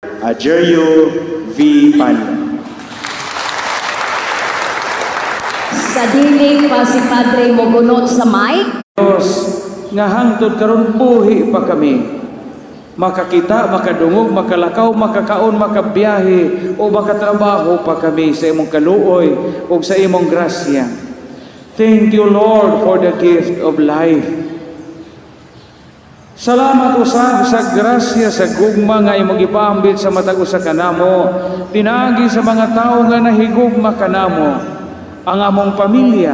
Agerio V. Panyo. Sa dili pa si Padre mogunot sa mic, Diyos, nga hangtod karon buhi pa kami. Makakita, makadungog, makalakaw, makakaon, makabiyahe o makatrabaho pa kami sa imong kaluoy o sa imong grasya. Thank you, Lord, for the gift of life. Salamat usab sa grasya sa gugma nga imong gipaambit sa matag usa kanamo, pinaagi sa mga tawo nga nahigugma kanamo, ang among pamilya,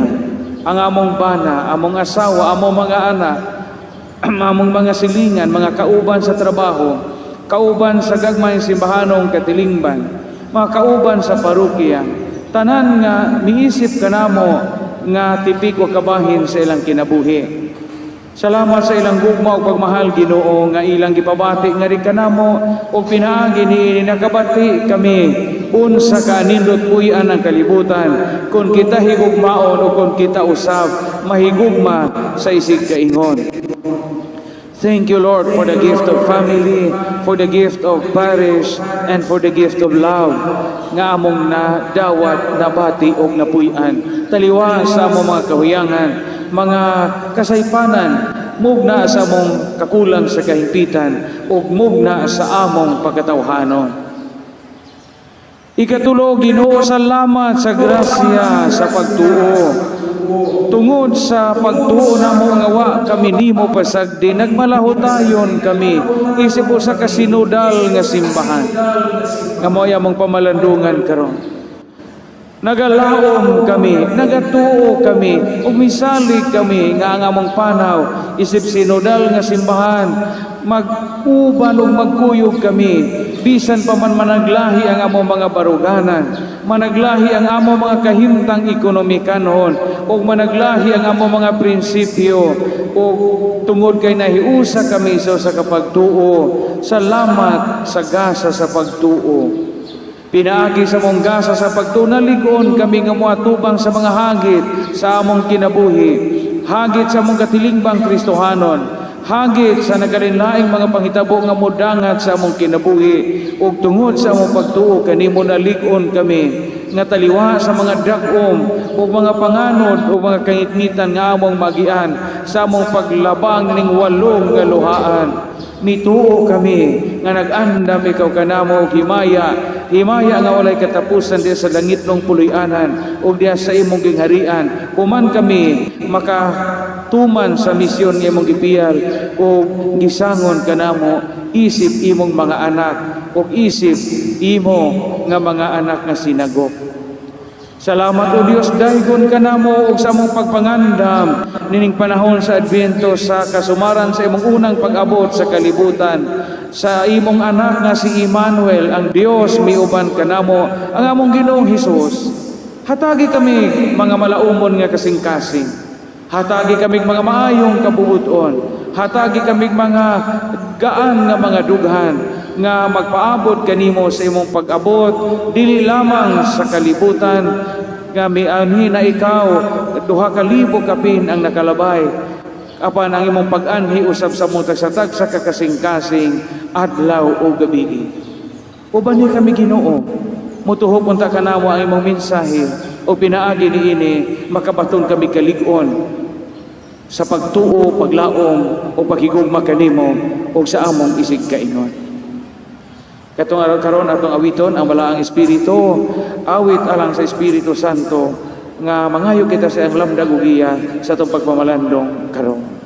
ang among bana, among asawa, among mga anak, among mga silingan, mga kauban sa trabaho, kauban sa gagmayng simbahanong katilingban, mga kauban sa parokya, tanan nga miisip kanamo nga tipik o kabahin sa ilang kinabuhi. Salamat sa ilang gugma ug pagmahal, Ginoo, nga ilang gipabati nga rin kanamo ug pinaagi niini nakabati kami unsa ka nindot puy-an ang kalibutan kung kita higugmaon o kung kita usab mahigugma sa isig kaingon. Thank you, Lord, for the gift of family, for the gift of parish, and for the gift of love nga among nadawat, nabati og napuy-an. Taliwa sa among mga kahuyangan, mga kasaypanan, mugna sa among kakulang sa kahimpitan, ug mugna sa among pagkatawhanon. Ikatulo, Ginoo, salamat sa grasya sa pagtuo. Tungod sa pagtuo namo nga wa kami nimo pasagdi, nagmalahutayon kami isip usa ka sinodal nga simbahan nga mo'y among pamalandungan karon. Nagalaom kami, nagatuo kami, ug misalig kami nga ang among panaw isip sinodal nga simbahan, mag-uban ug magkuyog kami bisan pa man managlahi ang among mga baruganan, managlahi ang among mga kahimtang ekonomikanon, ug managlahi ang among mga prinsipyo, ug tungod kay nahiusa kami sa usa ka pagtuo. Salamat sa gasa sa pagtuo. Pinaagi sa mong gasa sa pagtuo, nalig-on kami nga moatubang sa mga hagit sa among kinabuhi, hagit sa among katilingbang Kristohanon, hagit sa nagkalinlaing mga panghitabo nga modangat sa among kinabuhi, ug tungod sa among pagtuo kanimo nalig-on kami nga taliwa sa mga dag-om ug mga panganod ug mga kangitngitan nga among magian sa among paglabang ning walong nga luhaan. Mituo kami nga nag-andam ikaw kanamo og himaya, himaya nga walay katapusan diya sa langitnong puloy-anan ug diya sa imong gingharian, human kami makatuman sa misyon nga imong gipiyal ug gisangon kanamo isip imong mga anak ug isip imo nga mga anak nga sinagop. Salamat, O Dios, daygon kanamo ug sa among pagpangandam nining panahon sa Adbyento sa kasumaran sa imong unang pag-abot sa kalibutan sa imong anak nga si Emmanuel, ang Dios miuban kanamo, ang among Ginoong Hesus. Hatagi kami mga malaumon nga kasing-kasing. Hatagi kami mga maayong kabubuton. Hatagi kami mga gaan nga mga dughan nga magpaabot kanimo sa imong pag-abot dili lamang sa kalibutan nga mianhi na ikaw 2,000 kapin ang nakalabay, apan ang imong pag-anhi usab sa among tagsa-tagsa ka kasing-kasing adlaw o gabi. Uban ni kami, Ginoo, mutuhok unta kanamo ang imong mensahe o pinaagi niini makabaton kami kalig-on sa pagtuo, paglaom o paghigugma kanimo o sa among isig kaingon. Katong araw karon atong awiton ang Balaang Espiritu, awit alang sa Espiritu Santo nga mangayo kita sa iyang lamdag ug giya sa atong pagpamalandong karon.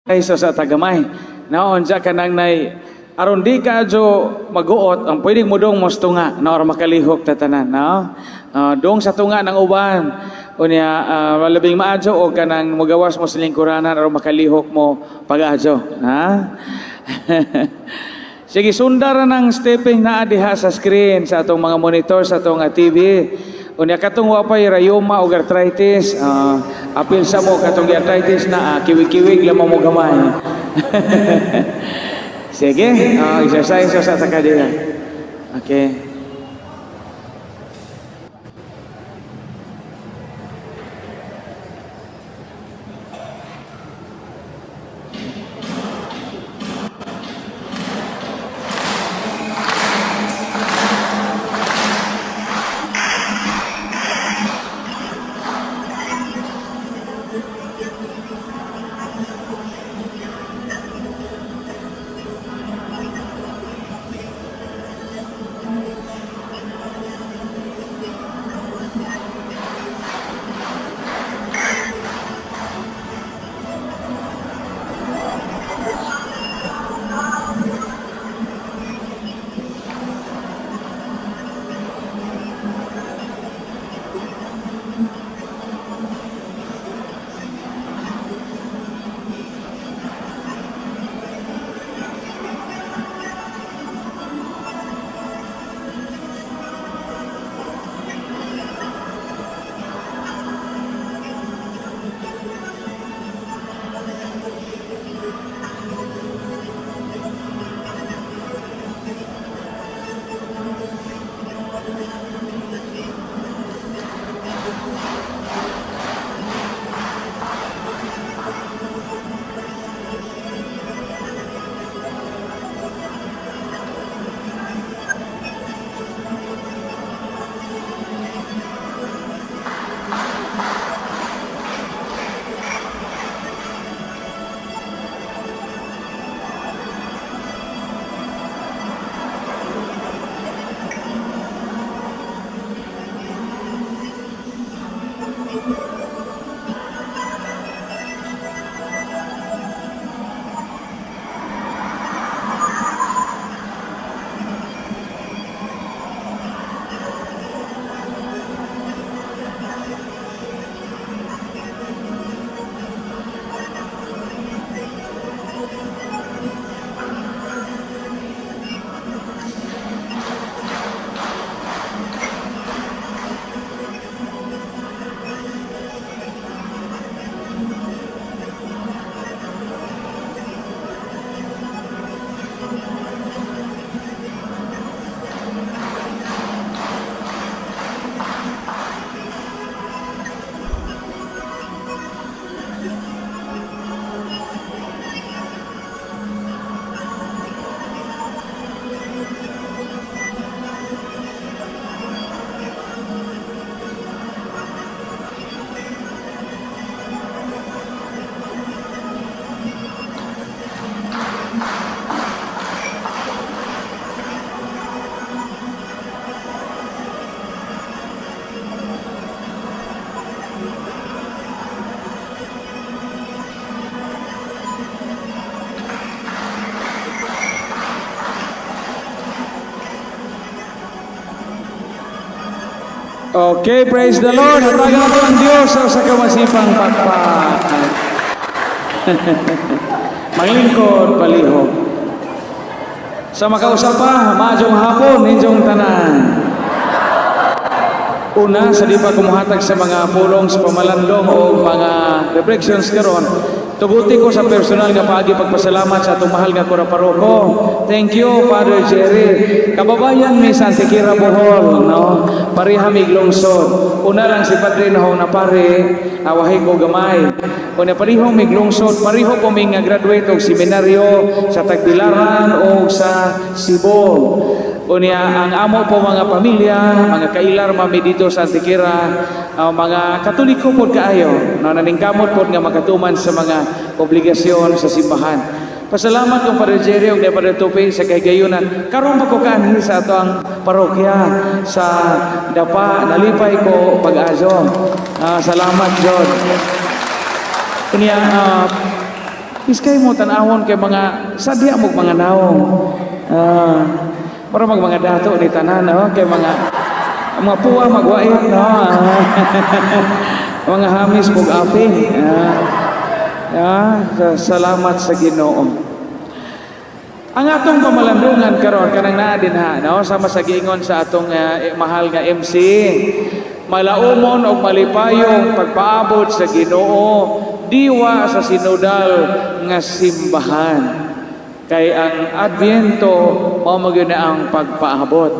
Kaysa sa tagamay. No, unsa ka nang nay aron di ka adyo maguot, ang pwedeng mo dong mos tunga, no, aron makalihok ta tanan, no? Dong sa tunga ng uban. Unya labing maadyo o kanang mogawas mo sa lingkuranan aron makalihok mo pag-adyo, ha? Sige, sundara ng stepping na diha sa screen sa atong mga monitor sa atong TV. Unya katong wa pay rayuma og arthritis, apil sa mo katong arthritis na kiwi-kiwig lamang mo gamay. Sige, exercise sa taka diha. Okay. Okay, praise the Lord. Hatagan nato ang Diyos sa usa ka masipang pakpak. Maglingkod palihog. Sa makausa pa, maayong hapon ninyong tanan. Una, sa di pa ko mohatag sa mga pulong sa pamalandong o mga reflections karon, tuguti ko sa personal nga paagi pagpasalamat sa atong mahal nga kura paroko. Thank you, Father Jerry. Kababayan mi sa Antequera, Bohol, no? Pareha mig lungsod. Una lang si Padre Nahong na pare, awahi ko gamay. Una pareho mig lungsod, pareho po mi nga graduate og seminaryo sa Tagbilaran o sa Cebu. Unya ang amo po mga pamilya, mga kailar mami dito sa Antequera, mga Katoliko pod kaayo, no, naningkamot pod nga makatuman sa mga obligasyon sa simbahan. Pasalamat kong Padre Jerry ug ni Padre Tupi sa kahigayunan. Karon pa ko kaanhi sa ato ang parokya sa Dapa, nalipay ko pag-azo. Salamat John. Unya iskay mo tan-awon kay mga sadya mo mga naong. Para mag mga dato ni tanan, no? Kay mga puwa magwait, no? Mga hamis mog api. Salamat sa Ginoo. Ang atong pamalandungan karon kanang naa din ha, no? Sama sa giingon sa atong mahal nga MC, malaumon og malipayong pagpaabot sa Ginoo diwa sa sinodal nga simbahan. Kay ang Adbyento mao man gyud na ang pagpaabot.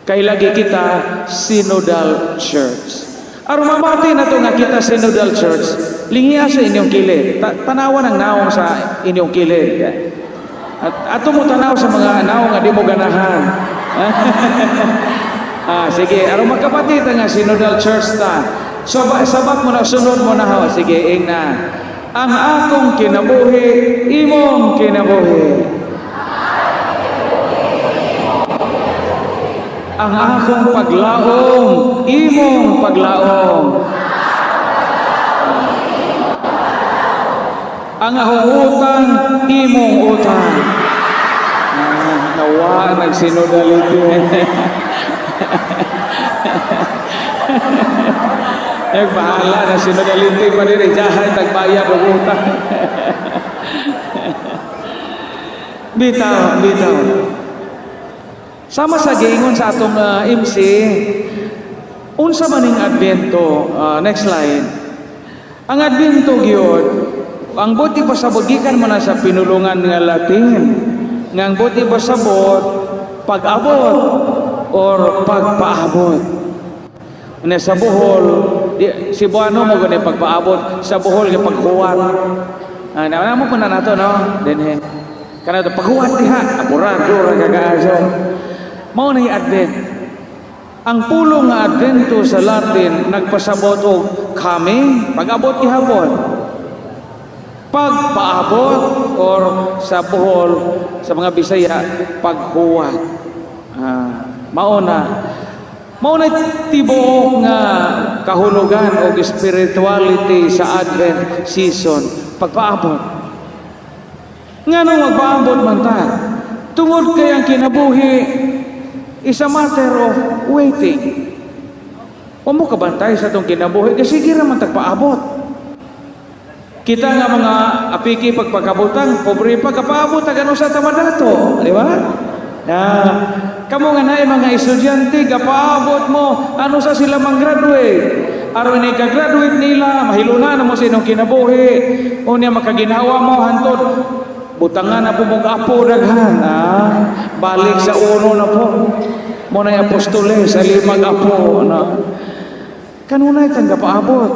Kay lagi kita Synodal Church. Aron mamati nato nga kita Synodal Church, lingia sa inyong kilid. Tanawan ang naong sa inyong kilid. At ato mo tanaw sa mga naong nga di mo ganahan. Sige, aron magkapatid nga Synodal Church ta. So sabak mo na, sunod mo na ha. Sige, ing na. Ang akong kinabuhi, imong kinabuhi. Ang akong paglaom, imong paglaom. Ang akong utang, imong utang. Nawa, nagsinodality. Bahala na sinodality pa rin. Jahay, tagbayad og utang. Bitaw, bitaw. Sama sa giingon sa atong MC, unsa man ning Adbyento? Next slide. Ang Adbyento gyud, ang buti pasabot gikan man na sa pinulungan nga Latin. Nga ang buti pasabot pag-abot or pagpaabot. Na sa Bohol, di, Cebuano mo gani pagpaabot, sa Bohol kay paghuwat. Na mo na nato, no? Dinhi. Kana to paghuwat diha, apurado ra kagaaso. Mao na Advent. Ang pulong nga Advento sa Latin nagpasabot og coming, pag-abot gihapon. Pagpaabot or sa Bohol sa mga Bisaya paghuwat. Mao na. Mao na tibuok nga kahulugan og spirituality sa Advent season, pagpaabot. Nganong magpaabot man ta? Tungod kay ang kinabuhi is a matter of waiting. Wa mo kabantay sa atong kinabuhi kasi sige ra man tagpaabot. Kita nga mga apiki pagpagkabutang, pobre pa kapaabot ta gano sa tamadato, di ba? Na kamo nga naay mga estudyante kapaabot mo ano sa sila mang-graduate. Aron ni ka-graduate nila, mahiluna na mo sa inyong kinabuhi. Unya makaginawa mo hantod butangan na po mong apo daghan. Balik sa uno na po. Mo na apostoles sa limang apo na. Kanunay tang gapaabot.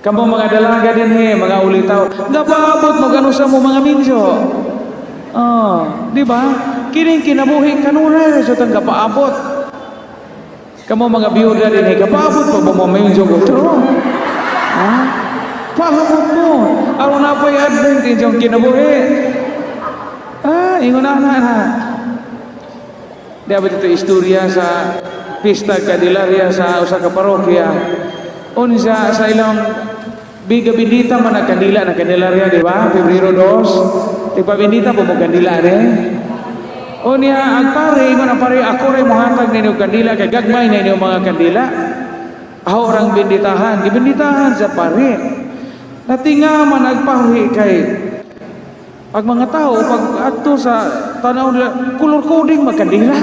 Kamo mga dalaga dinhi, mga ulitaw, gapaabot mo gano sa mo mga minyo. Di ba? Kining kinabuhi kanunay sa tang gapaabot. Kamo mga biyuda dinhi, gapaabot pa mo minyo ko. True. Paabot mo. Aron na pa'y Advent inyong kinabuhi. Ingon na na na. Di ba ito istorya sa Pista Candelaria sa usa ka parokya. Unsa sa ilang biga bindita man ang kandila na Candelaria, di ba? Pebrero 2. Tigpabindita po mo kandila rin. O niya, ang pare, ingon ang pare, ako rin mohatag ninyo kandila, kay gagmay na inyo mga kandila. Ako orang binditahan, gibinditahan sa pare. Natinga man ang pare kay pag mga tao, pag adto sa tanaw nila, color coding magkandila.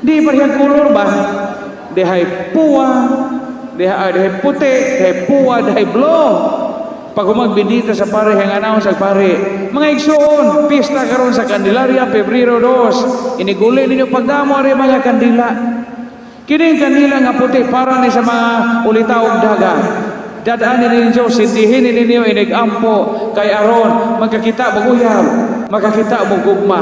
Di parehang color ba? Dihay puwa, dihay puti, dihay puwa, dihay blue. Pag humagbindita sa pare, ang announce sa pare, "Mga igsoon, pista karon sa Candelaria, Pebrero 2. Iniguli ninyo pagdamo ari mga kandila. Kining kandila nga puti para ni sa mga ulitaw og dagat. Dadaan ninyo, sindihin ninyo inig-ampo kay aron magkakita mo uyab, makakita mo gugma."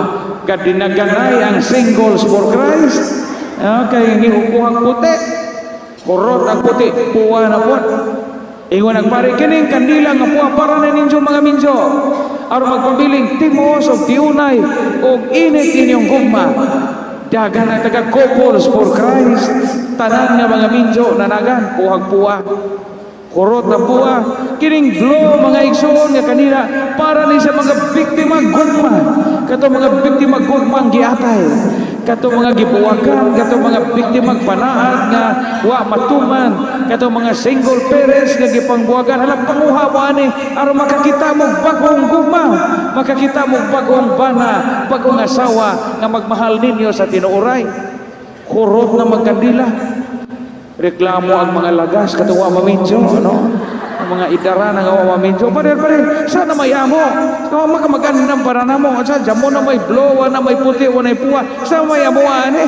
Kadinaganay ang Singles for Christ. Okay, gihukuhang puti. Kurot ang puti, puwa na po. Ingon ang pare, "Kining kandila nga puwa para na ninyo mga minyo. Aron magpabiling timos og tiunay og init inyong gugma." Dagan ang taga Couples for Christ. Tanan nga mga minyo nanagan, puhag puwa. Kurot na puwa. Kining blue, mga igsoon, nga kanila para ni sa mga biktima gugma. Kato mga biktima gugma ang giatay. Kato mga gibuwagan, kato mga biktima panaad nga wa matuman, kato mga single parents nga gipangbuwagan, hala, panguha mo ani aron makakita mo bagong gugma, makakita mo bagong bana, bagong asawa nga magmahal ninyo sa tinuoray. Kurot na magkandila. Reklamo ang mga lagas katong wa maminyo, no? Ang mga idara nga wa maminyo. "Pader, pader, sana may amo. Sa maka magandang para namo. Sa jamo na may blue, wa na may puti, wa na may puwa. Sa may amo ani."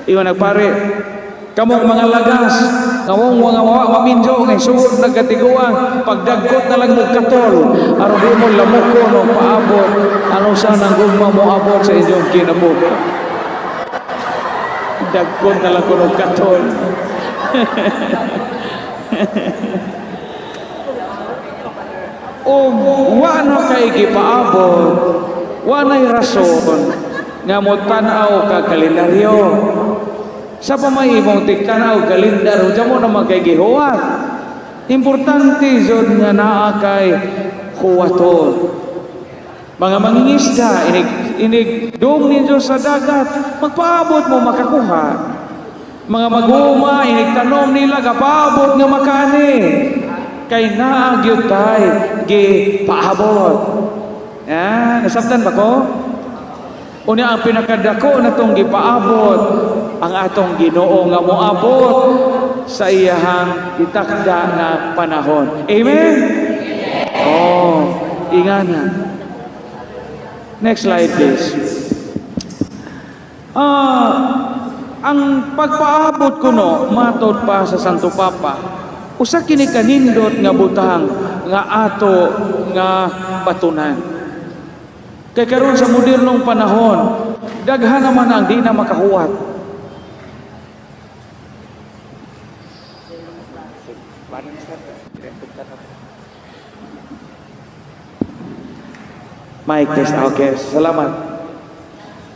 Ingon nagpare, "Kamong mga lagas, ngamong mga wa maminyo, ngay sugod nagkatiguang, pagdagkot na lang mo katol, aron di mo lamuko no paabot, ano sana ang gugma mo abot sa inyong kinabuhi." Dagkot na lang kuno katol. O wa na kay gipaabot, wa na'y rason nga mo tan-aw ka kalendaryo. Sa pamay imong tigtan-aw kalendaryo, diyan mo naman kay gihuwat. Importante jud nga naa kay huwaton. Mga mangingisda, inig inig dum ninyo sa dagat, magpaabot mo makakuha. Mga maguma, inig tanom nila, kapaabot nga makani. Kay naa gyud tay gipaabot. Ah, nasabtan ba ko? Unya ang pinakadako na tong gipaabot ang atong Ginoo nga moabot sa iyahang itakda nga panahon. Amen? Oh, ingana. Next slide, please. Ang pagpaabot kuno matod pa sa Santo Papa, usa kini kanindot nga butang nga ato nga batunan. Kay karon sa modernong panahon, daghan naman ang di na makahuwat. Mic test. Okay, salamat.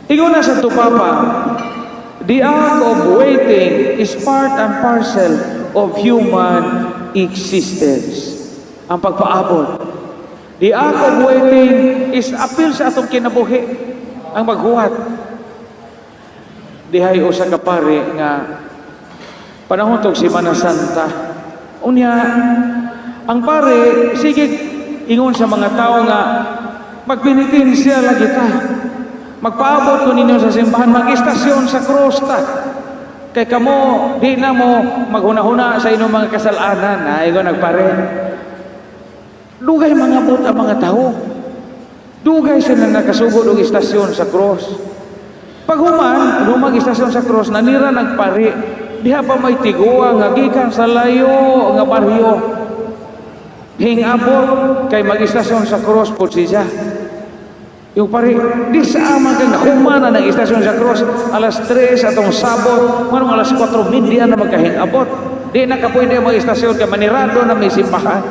Ingon na sa Papa, "The act of waiting is part and parcel of human existence." Ang pagpaabot. The act of waiting is apil sa atong kinabuhi. Ang maghuwat. Dihay usa ka pare nga panahon tog Semana Santa. Unya, ang pare sige ingon sa mga tao nga magpenitensya lagi ta. Magpaabot ko ninyo sa simbahan, mag-istasyon sa krus ta. Kay kamo, di na mo maghuna-huna sa inyong mga kasalanan. Ay, ko nagpare. Dugay mga ang mga tao. Dugay sila nakasugod og istasyon sa cross. Paghuman, lumag istasyon sa cross, nanira nagpari. Diha pa may tiguang nga gikan sa layo nga baryo. Hingabot kay mag-istasyon sa cross po siya. Yung pare, di sa ama kang humana ng istasyon sa cross, alas 3 atong sabot, manong alas 4:30 na magkahingabot. Di na ka pwede mag-istasyon kay manirado na may simbahan.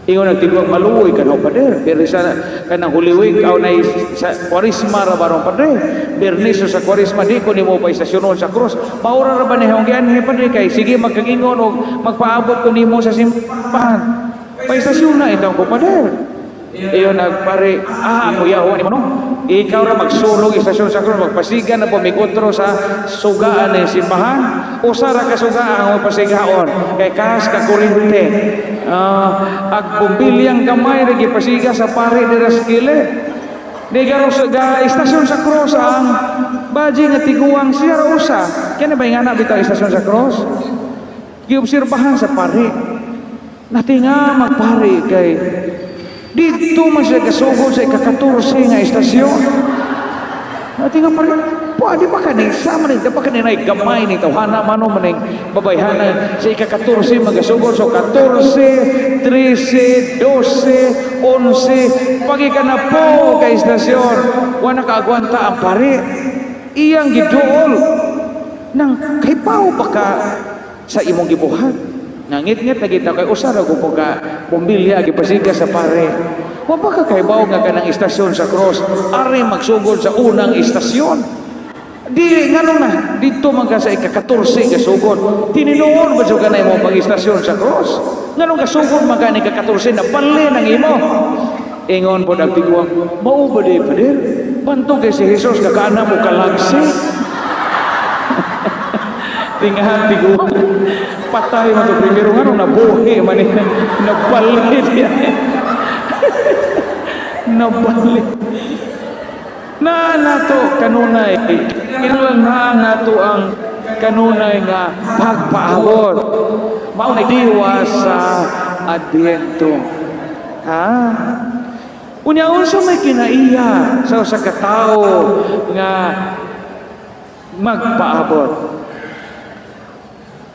Ingon nagtiguang, "Maluoy ka no, pader. Pero sa kanang Holy Week aw nay sa Kwaresma ra barong, padre. Biyernes sa Kwaresma di ko nimo pa istasyonon sa cross. Maura ra ba ni ang gianhi, padre, kay sige magkagingon og magpaabot ko nimo sa simbahan. Pa istasyon na itaw ko, pader." Iyon nagpare, kuya, ni mo no? Ikaw ra magsulog istasyon sa krus, magpasiga na po migutro sa sugaan ni simbahan. Usa ra ka sugaan ang magpasigaon kay kas ka kurente. Ag bumbilyang kamay ra gipasiga sa pare dira sa kilid. Di garo sa ga, istasyon sa cross ang baji nga tiguang siya ra usa. Kaya na ba nga na bitaw istasyon sa cross? Giobserbahan sa pare. Natinga magpare kay dito man siya kasugod sa ika-14 nga istasyon. Natinga pare, pwede ba kani sama ni ba kani nay gamay ni tawhana man o maning babayhana sa ika-14 magasugod, so 14, 13, 12, 11, pag ika na po ka istasyon, wala kaagwanta ang pare. Iyang giduol nang kaypaw ba ka sa imong gibuhat. Nangit-ngit na kita kay usa ra ko ka bombilya gipasiga sa pare. Wa ba ka kahibaw nga kanang istasyon sa cross ari magsugod sa unang istasyon? Di ngano na dito man ka sa ika-14 kasugod. Tininuon ba jud ka na imong pag-istasyon sa cross? Nganong kasugod man ka ni ika-14 na bali ng imo? Ingon po ang tiguang, mao ba di, pader? Bantog kay si Jesus kakaana mo kalagsi. Tingahan tiguang. Patay mo to primero, ngano nabuhi man ni nabalit yan. Nabalit. Na nato kanunay. Kinahanglan na nato ang kanunay nga pagpaabot. Mao na diwa sa Adbyento. Ha? Unya, unsa may kinaiya sa usa ka tawo nga magpaabot?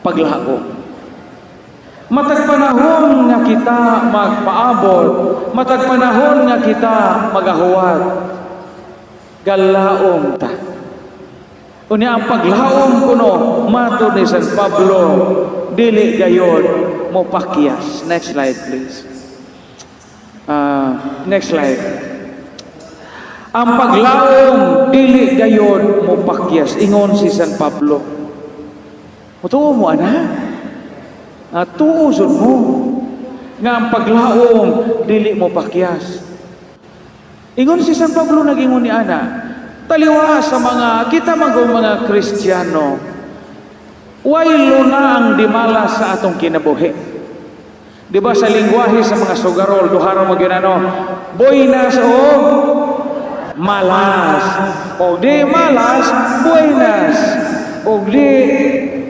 Paglaom. Matag panahon nga kita magpaabot, matag panahon nga kita magahuwat, galaom ta. Unya ang paglaom kuno, matod ni San Pablo, dili gayon mo pakyas. Next slide, please. Next slide. Ang paglaom dili gayon mo pakyas, ingon si San Pablo. Mutuo mo ana? Tuo sud mo nga ang paglaom dili mo pakyas. Ingon si San Pablo, nagingon ni ana, taliwa sa mga kita magong mga Kristiyano, way luna ang dimalas sa atong kinabuhi. Di ba sa lingwahe sa mga sugarol, duha ra mo ginano, buenas o malas. O di malas, buenas. O di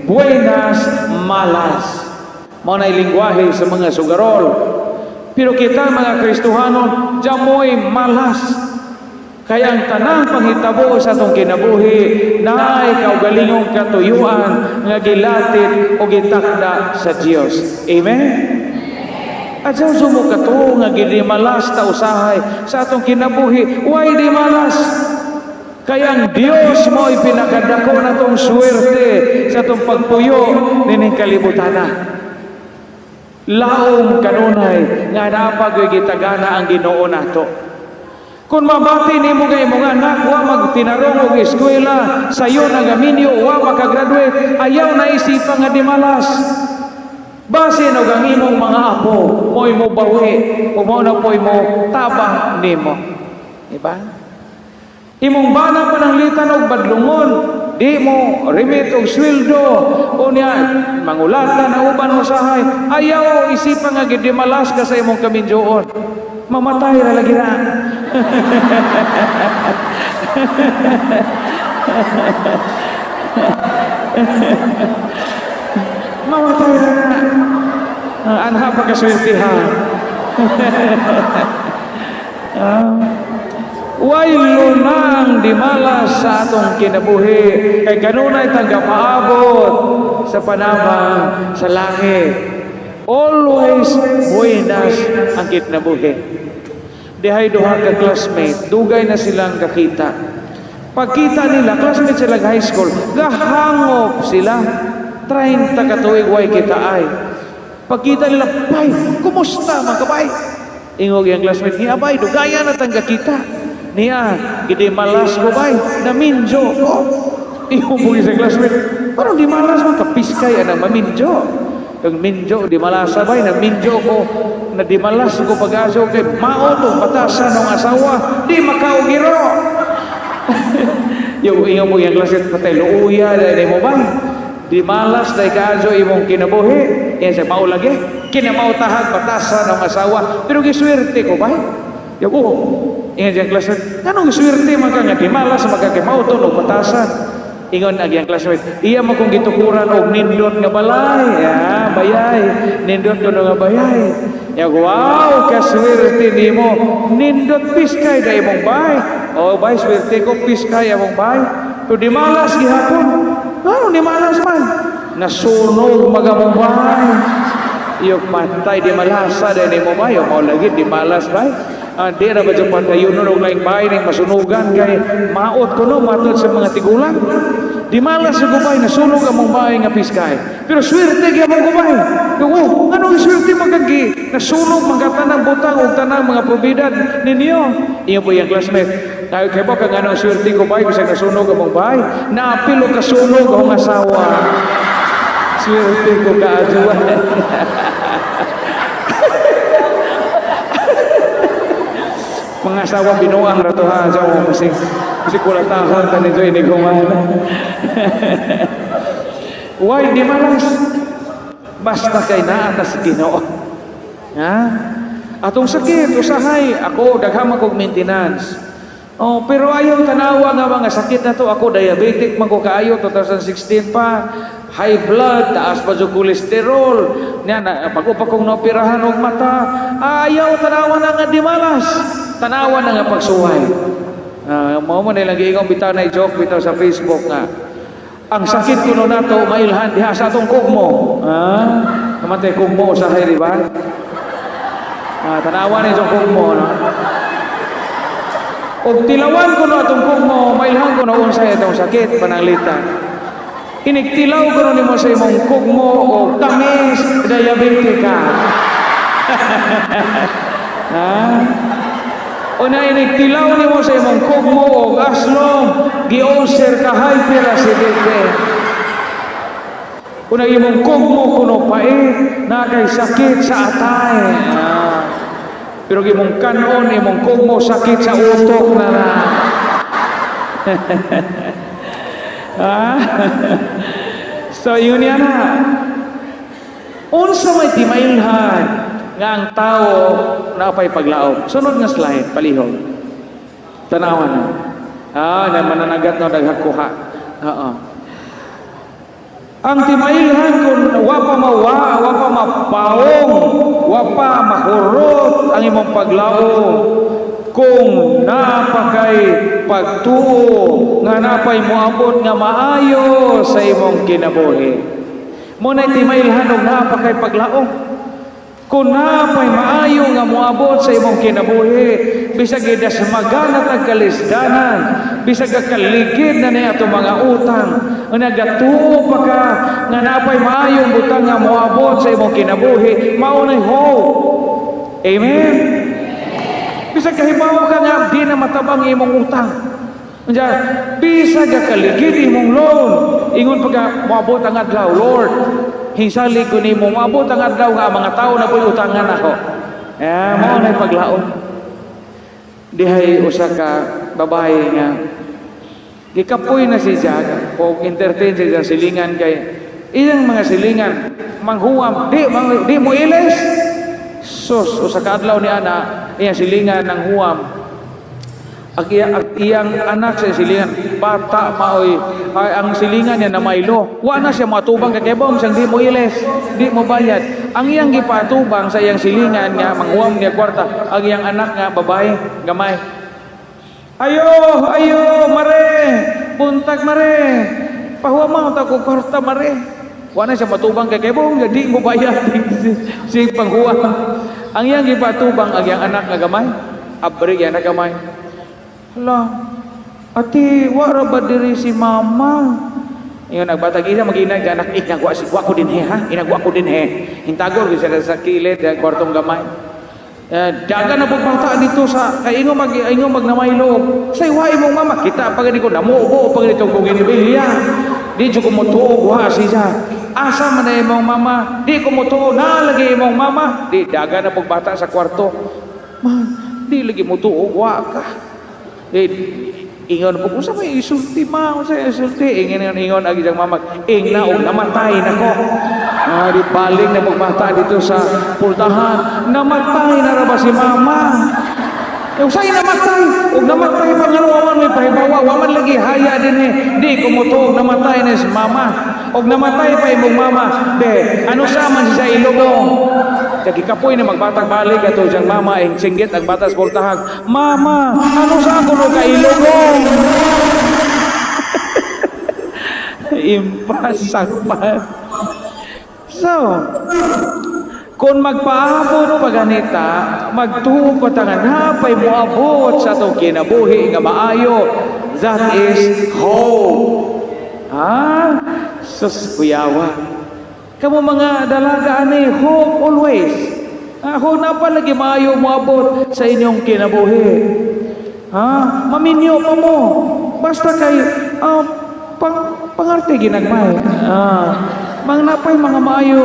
buenas, malas. Mao na lingwahe sa mga sugarol. Pero kita mga Kristohanon, jamoy malas. Kaya ang tanang panghitabo sa atong kinabuhi naay kaugalingong katuyuan nga gilatit o gitakda sa Dios. Amen? At sa mo katuo nga gidimalas ta usahay sa atong kinabuhi, why di malas? Kaya ang Dios mo ipinakadako na tong swerte sa atong pagpuyo nining kalibutana. Laom kanunay nga napag gitagana ang Ginoo nato. Kung mabati nimo nga imong anak wa magtinarong og eskwela, sayo nagaminyo, wa makagraduate, ayaw na isipan nga dimalas. Basin og ang imong mga apo mo'y mo bawi o mao na po'y mo tabang nimo. Diba? Imong bana pananglitan og badlungon, di mo remit og sweldo, unya mangulata na uban usahay, ayaw isipan nga gidimalas ka sa imong kaminjoon. Mamatay ra lagi na. Mamatay ra na. Anha pagkaswerte ha. Way lunang dimalas sa atong kinabuhi kay kanunay tangga paabot sa panamang sa langit. Always buenas ang kinabuhi. Dihay duha ka classmate, dugay na silang kakita. Pagkita nila, classmate sila high school, gahangop sila. 30 ka tuig way kita ay. Pagkita nila, "Bay, kumusta man ka, bay?" Ingog yung classmate niya, "Bay, dugaya na tang kakita." Niya, "Gidi malas ko, bay, naminjo ko." Ingog po sa classmate, "Parang di malas man, kapiskay anang maminjo." Kag minjo di malasa bay, na minjo ko na di malas ko pag-aso kay mao to batasan ng asawa, di makaugiro. Yung ingon mo yung klase patay luuya dahil mo ba? Di malas dahil kaaso imong kinabuhi. Yan sa mao lagi. Kinamao tahag batasan ng asawa. Pero giswerte ko ba? Yung oh, ingon siyang klase. Anong giswerte man ka nga di malas man ka kay mao to og batasan. Ingon ang iyang classmate, iya mo kong gitukuran og nindot nga balay. Ya, bayay. Nindot ko nga bayay. Ya, wow, kaswerte nimo. Nindot piskay da imong bay. Oh, bay, swerte ko piskay among bay. Pero di malas gihapon. Ano di malas man? Nasunog magamong bay. Iyok patay di malasa dahil nimo bay. O mao lagi di malas bay. Ah, di ra ba jud padayon og laing bay ning masunugan kay maot kuno matod sa mga tigulang. Di malas sa gubay, nasunog among bahay nga piskay. Pero swerte gyud among gubay. Oh, anong swerte magagi? Nasunog mga tanang butang ug tanang mga probidad ninyo. Iyo po yung classmate. Tayo kay ba kang anong swerte ko bay bisag nasunog among bahay? Naapil og kasunog akong asawa. Swerte ko kaajuan. Mga asawa binuang ra to ha sa kasi kasi kulatahon ta nito iniguman. Why di malas? Basta kay naa ta sa Ginoo. Ha? Atong sakit usahay ako daghan man kog maintenance. Oh, pero ayaw tanawa nga mga sakit na to. Ako diabetic man ko kaayo 2016 pa. High blood, taas pa jud kolesterol. Nya na pag upa kong naoperahan og mata, ayaw tanawa na nga di malas. Tanawa na nga pagsuway. Mao man nilang giingon bitaw na joke bitaw sa Facebook nga. Ang sakit kuno nato mailhan diha sa atong kugmo. Ah, namatay kugmo usahay di ba? Ah, tanawa ni itong kugmo no. Og tilawan ko no atong kugmo, mailhan ko no unsay atong sakit pananglitan. Inigtilaw ko no nimo sa imong kugmo o tamis diabetic ka. Ha? O na inigtilaw nimo sa imong kugmo o aslom, gi-ulcer ka hyperacidity. Una imong kugmo kuno pait na kay sakit sa atay. Ah. Pero imong kanon, imong kugmo sakit sa utok na na. Ah. So yun yan na. Unsa may timailhan nga ang tao naapay paglaom. Sunod nga slide, palihog. Tanawan na. Ah, na mananagat no daghang kuha. Oo. Ang timailhan kung wa pa mawa, wa pa mapaong, wa pa mahurot ang imong paglaom. Kung naa kay pagtuo nga napay moabot nga maayo sa imong kinabuhi. Mo na timailhan og naa pa kay paglaom. Kung napay maayo nga moabot sa imong kinabuhi, bisag idasmagan at kalisdanan, bisag kaligid na niya atong mga utang, nagatuo pa ka nga napay maayong butang nga moabot sa imong kinabuhi, mao nay hope. Amen. Bisag kahibaw ka nga di na matabang imong utang. Unya, bisag kaligid imong loan, ingon pa ka moabot ang adlaw, Lord, hinsali ko nimo moabot ang adlaw nga ang mga tao na po'y utangan ako. Eh, mao nay paglaom. Dihay usa ka babae nga gikapoy na si Jack o entertain siya silingan kay iyang mga silingan manghuam di mo ilis. Sus, usa ka adlaw ni ana iyang silingan ng huam. Ang iyang anak sa silingan bata maoy ay, ang silingan niya na maylo. Wa na siya matubang kay kebom siyang di mo ilis, di mo bayad. Ang iyang gipatubang sa iyang silingan nga manghuam niya kwarta, ang iyang anak nga babae gamay. Ayo, ayo, mare, buntag mare. Pahuam mo ta ko kwarta mare. Wa na siya matubang kay kebong di mo bayad sing panghuam. Ang iyang gipatubang ang iyang anak nga gamay, abri iyang anak gamay. Hala, ate, wa ra ba diri si mama? Ingon nagbatag isa maginag anak inagwa si wa ko dinhi ha, inagwa ko dinhi. Hintagor gyud sila sa kilid sa kwartong gamay. Dagan na pong bata dito sa kay ingo mag namaylo. Say wa imong mama kita pa gani ko namubo pa gani kung ginibilya. Di jud ko motuog wa siya. Asa man na imong mama? Di ko motuo na lagi imong mama. Di daga na pug bata sa kwarto. Ma, di lagi motuo, wa ka. Eh, ingon po, unsa may isulti, ma, unsa may isulti? Ingon, ingon, ang isang mama, ing na, og namatay na ko. Ah, di baling na magbata dito sa pultahan. Namatay na ra ba si mama? Eh, usay namatay? Og namatay pa nga, wa man may pahibawa, wa man lagi haya din eh. Di ko motuo namatay na si mama. Og namatay pa imong mama, de, ano sa man siya ilubong? Kagi kapoy na magbatang balik ato siyang mama, ing singgit ang bata sa pultahan. Mama, ano sa ako no kailubong? Impasakpan. So, kung magpaabot pa ganita, magtuo pa ta nga napay moabot sa atong kinabuhi nga maayo. That is hope. Ha? Sus, kuyawa. Kamo mga dalaga ani, hope always. Ako na pa lagi maayo moabot sa inyong kinabuhi. Ha? Maminyo pa mo. Basta kay pangarte ginagmay. Mga napay mga maayo,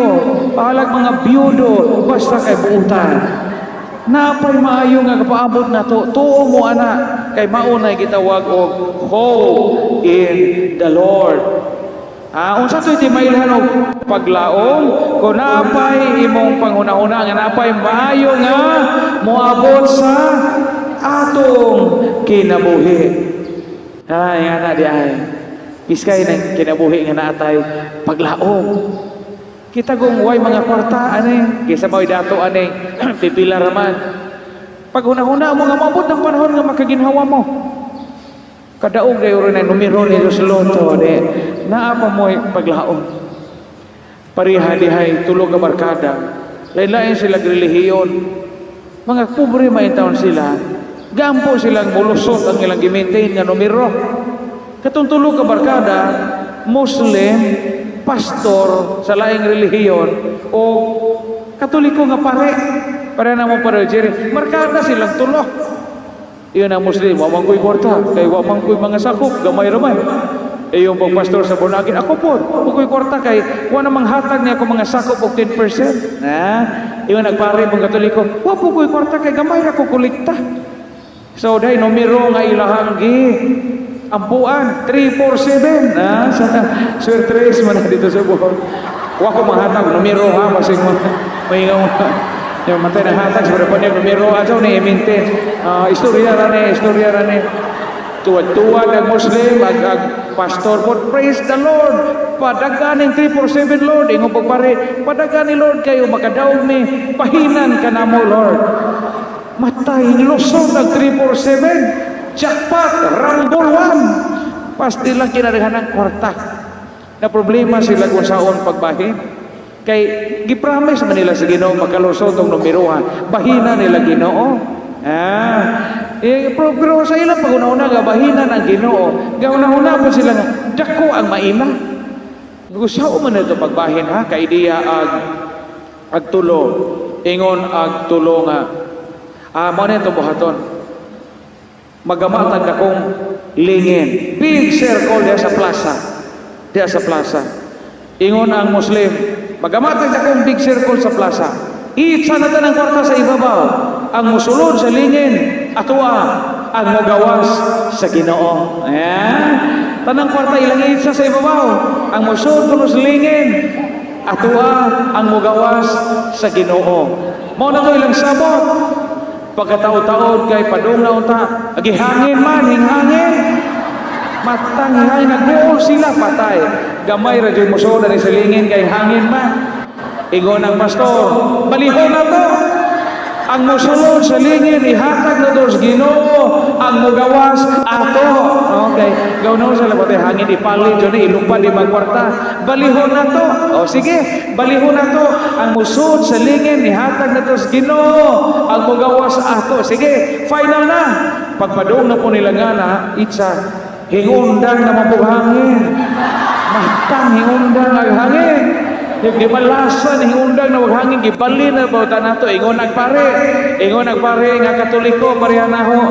bahalag mga biyudo, basta kay buutan. Napay maayo nga kapaabot na to, tuo mo ana kay maunay gitawag og hope in the Lord. Unsa to'y timailhan og paglaom kung napay imong panghuna-huna nga napay maayo nga moabot sa atong kinabuhi. Ay, nga na di ay. Biskay ng kinabuhi nga naatay paglaom. Kita kung way mga kwarta ani, kaysa mao'y dato ani, pipila raman. Pag huna-huna mo nga maabot ng panahon nga makaginhawa mo. Kadaog gayo rin ang numero ni sa lotto, di. Naa pa mo'y paglaom. Pareha dihay tulo ka barkada. Lain-lain sila relihiyon. Mga pobre man taon sila. Gampo silang mulusot ang ilang gi-maintain nga numero. Katong tulo ka barkada, Muslim, pastor sa laing relihiyon o Katoliko nga pare. Para na mo para Jerry, barkada silang tulo. Iyon ang Muslim, wa man ko'y kwarta, kay wa man ko'y mga sakop, gamay ramay. Eh yung pagpastor sa Bonagin, ako po, wa ko'y kwarta kay wa namang hatag niya ako mga sakop og 10%. Na, iyon nagpare mong Katoliko, wa po ko'y kwarta kay gamay ra ko kolekta. So dahil numero nga ilahang gi ampuan 347 na sa swerte man na dito sa buhok. Wa ko mahatag numero ha, basig mo may yung matay na hatag sa pa niya numero ajaw ni i-maintain. Istorya ra ni, istorya ra ni. Tuwad-tuwad ang Muslim, ag pastor po, praise the Lord. Padaganin 347 Lord, ingon pagpare, padagani Lord kayo makadaog mi, pahinan ka na mo Lord. Matay, lusot ang 347. Jackpot, Rumble 1. Pasti lang kinarihan ng kwarta. Na problema sila kung saon pagbahin. Kay gipromise man nila sa Ginoo makalusot ang numerohan. Bahina nila Ginoo. Eh, pero sa ilang pag-una-una nga bahinan ang Ginoo. Gauna-una po sila nga dako ang maima. Gusto man ito pagbahin ha kay diya ag tulo. Ingon ag tulo nga mao na ito buhaton. Magamatag akong lingin. Big circle diya sa plaza. Diya sa plaza. Ingon ang Muslim, magamatag akong big circle sa plaza. Itsa na tanang kwarta sa ibabaw. Ang musulod sa lingin, atoa ang magawas sa Ginoo. Ayan. Tanang kwarta ilang itsa sa ibabaw. Ang musulod kuno sa lingin, atoa ang mugawas sa Ginoo. Mao na to ilang sabot. Pagkatao-taon kay padung na unta, agi hangin man, hinghangin. Matang hangin, nagbuol sila patay. Gamay ra jud musulod ani sa lingin kay hangin man. Ingon ang pastor, balihon na to. Ang musulod sa lingin, ihatag na to sa Ginoo. Ang mugawas ato. Okay, gawnaw sa labot hangin ipalit jud ni ilupad di magkwarta. Balihon na to. O sige, balihon na to. Ang musulod sa lingin, ihatag na to sa Ginoo. Ang mugawas ato. Sige, final na. Pagpadung na po nila nga na, itsa, hingundang na mapughangin. Matang hingundang ang hangin. Yung gimalasan hingundang na wag hangin, gibalin na bauta nato. Ingon nagpare. Ingon nagpare nga Katoliko, pareha na ho.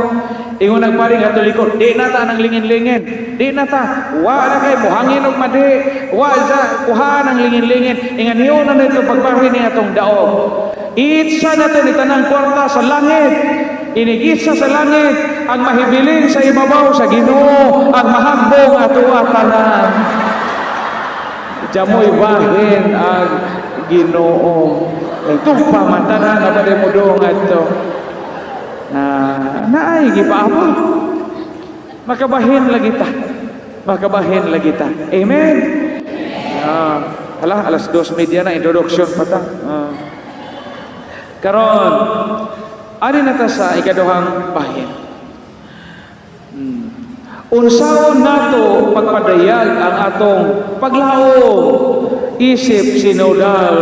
Ingon nagparing Katoliko, di na ta nang lingin-lingin. Di na ta. Wa na kay buhangin og madi. Wa sa kuhaan ang lingin-lingin. Ingan niyo na nito pagbahin ni atong daog. Itsa na to ni tanang kwarta sa langit. Inigitsa sa langit ang mahibilin sa ibabaw sa Ginoo ang mahagbong ato tanan. Jamoy bahin ang Ginoo. Ito pa man tanan na pwede mo doon ato. Na naay gipaabot. Makabahin lagi ta. Makabahin lagi ta. Amen. Hala, 2:30 na, introduction pa ta. Karon, ari na ta sa ikaduhang bahin. Unsaon nato pagpadayag ang atong paglaom isip sinodal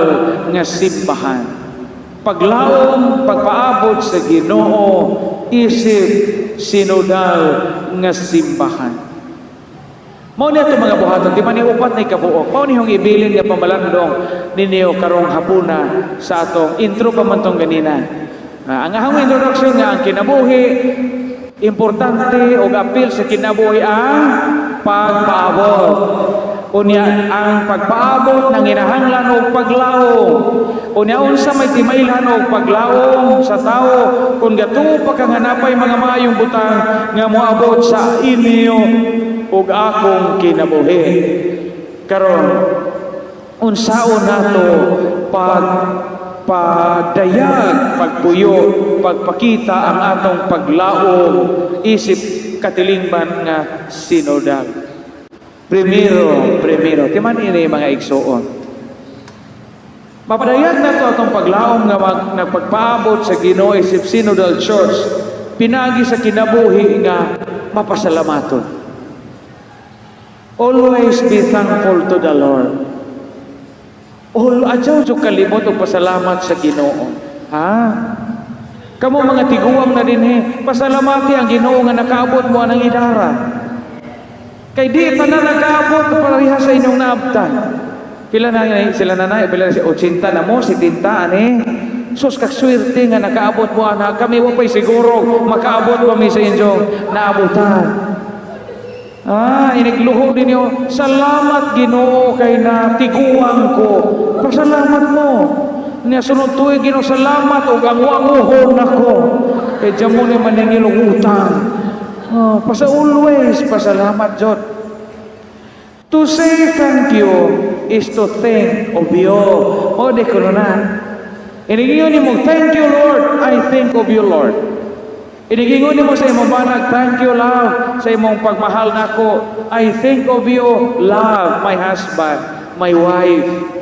nga simbahan? Paglaom, pagpaabot sa Ginoo isip sinodal nga simbahan. Mao ni ato mga buhaton, di man ni upat ni kabuok. Mao ni hong ibilin nga pamalandong ninyo karong hapuna sa atong intro pa man tong ganina. Ang ahong introduction nga ang kinabuhi importante og apil sa kinabuhi ang pagpaabot. Unya ang pagpaabot nang inahanglan og paglaom. Unya unsa may timailhan og paglaom sa tawo kung gatuo pa kang hanapay mga maayong butang nga moabot sa inyo ug akong kinabuhi. Karon, unsaon nato pagpadayag, pagpuyo, pagpakita ang atong paglaom isip katilingban nga sinodal? Primero, primero, timan ini, mga igsuon. Mapadayag na to atong paglaom nga nagpagpaabot sa Ginoo isip Synodal Church pinaagi sa kinabuhi nga mapasalamaton. Always be thankful to the Lord. All adyaw jud kalimot og pasalamat sa Ginoo. Ha? Kamo mga tiguang na dinhi, pasalamati ang Ginoo nga nakaabot mo anang idara. Kay di pa na nakaabot pareha sa inyong naabtan. Pila na sila, nanay? Pila na si 80 na mo, 70 ani. Sus, kaswerte nga nakaabot mo ana. Kami wa pa'y siguro makaabot kami sa inyong naabutan. Inigluho ninyo. Salamat, Ginoo, kay na tiguang ko. Pasalamat mo. Niya sunod tuig, Ginoo, salamat og ang wanguhon nako. Kay jamo ni maningil og utang. Oh, pasa always pasalamat jud. To say thank you is to think of you. O di ko na. Inigingon nimo, "Thank you, Lord, I think of you, Lord." Inigingon nimo sa imong banag, "Thank you, love, sa imong pagmahal nako. I think of you, love, my husband, my wife."